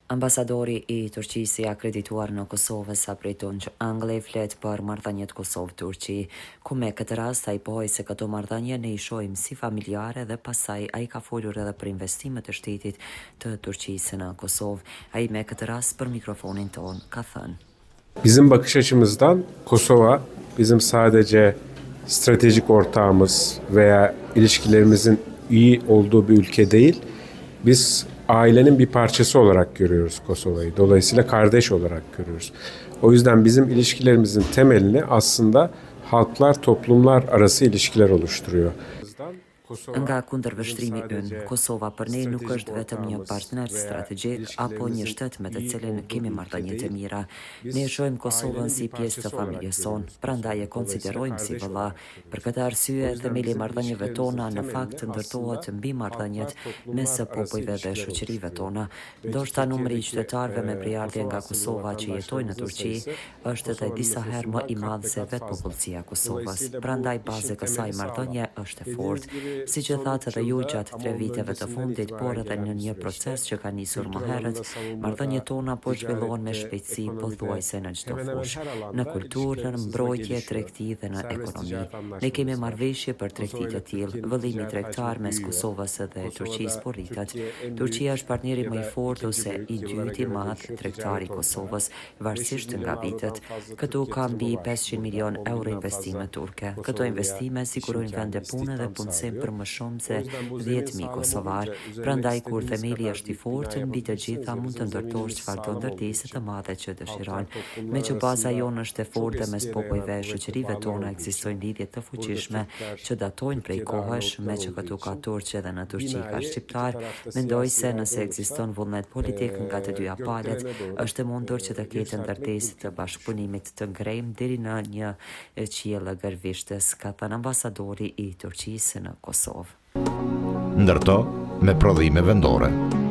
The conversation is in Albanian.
Ambasadori i Turqisë i akredituar në Kosovë, Sabri Tunç Angli, flet për marrëdhëniet Kosovë-Turqi, ku me këtë rast ai pohoi se këto marrëdhënie ne i shohim si familjare dhe pastaj ai ka folur edhe për investimet e shtetit të Turqisë në Kosovë. Ai me këtë rast për mikrofonin tonë ka thënë. Bizim bakış açımızdan Kosova bizim sadece stratejik ortağımız veya ilişkilerimizin iyi olduğu bir ülke değil. Biz ailenin bir parçası olarak görüyoruz Kosova'yı. Dolayısıyla kardeş olarak görüyoruz. O yüzden bizim ilişkilerimizin temelini aslında halklar, toplumlar arası ilişkiler oluşturuyor. Nga kundërvështrimi ynë, Kosova për ne nuk është vetëm një partner strategjik apo një shtet me të cilin kemi marrëdhënie të mira. Ne e shohim Kosovën si pjesë të familjes sonë, prandaj e konsiderojmë si vëlla. Për këtë arsye, themeli i marrëdhënieve tona në fakt ndërtohet mbi marrëdhëniet mes popujve dhe shoqërive tona. Ndoshta numri i qytetarëve me prejardhje nga Kosova që jetojnë në Turqi është edhe disa herë më i madh se vetë popullsia e Kosovës, prandaj baza e kësaj marrëdhënie është e fortë. Siç e thatë edhe ju gjatë tre viteve të fundit, por edhe në një proces që ka nisur më herët, marrëdhëniet tona po zhvillohen me shpejtësi pothuajse në çdo fushë, në kulturë, në mbrojtje, tregti dhe në ekonomi. Ne kemi marrëveshje për tregti të tillë, vëllimi tregtar mes Kosovës dhe Turqisë po rritet. Turqia është partneri më i fortë ose i dyti i madh tregtar i Kosovës, varësisht nga vitet. Këtu ka mbi 500 milionë euro investime turke. Këto investime sigurojnë vende pune dhe punësim për më shumë se 10.000 kosovarë. Prandaj kur themeli është i fortë, mbi të gjitha mund të ndërtosh çfarëdo ndërtese të madhe që dëshiron. Meqë baza jonë është e fortë dhe mes popujve e shoqërive tona ekzistojnë lidhje të fuqishme që datojnë prej kohësh, meqë këtu ka turq edhe në Turqi ka shqiptarë, Mendoj se nëse ekziston vullnet politik nga të dyja palët, është e mundur që të ketë ndërtesë të bashkëpunimit të ngrejmë deri në një qiell gërvishtës, ka thënë ambasadori i Turqisë në Kosovë. Ndërto me prodhime vendore.